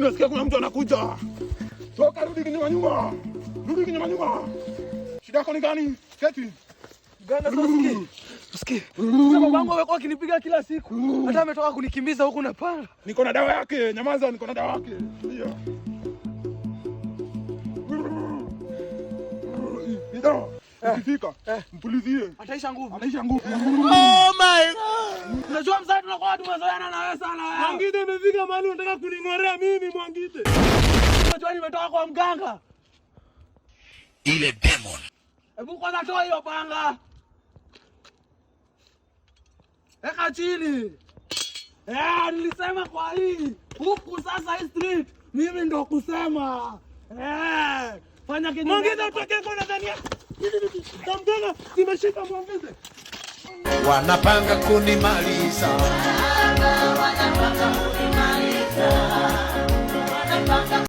Nasikia kuna mtu anakuja. Toka, rudi kinyuma nyuma. Rudi kinyuma nyuma. Shida yako ni gani? Keti. Mganga, sasa usikii. Usikii. Sasa babangu amekuwa akinipiga kila siku. Hata ametoka kunikimbiza huku na panga. Niko na dawa yake. Nyamaza, niko na dawa yake. Ndio. Hii dawa. Ukifika, mpulizie. Ataisha nguvu. Anaisha nguvu. Oh my God. Unajua mzee, tunakuwa tumezoeana na wewe sana wewe. Mwangite, imefika mahali unataka kuning'orea mimi, Mwangite. Unajua nimetoka kwa mganga. Ile demon. Hebu kwanza toa hiyo panga. Weka chini. Nilisema kwa hii huku sasa hii street mimi ndo kusema. Fanya kinyume. Mwangite, utoke kwa nadhania. Kwa mganga zimeshika, Mwangite. Wanapanga kunimaliza. Wanapanga kunimaliza.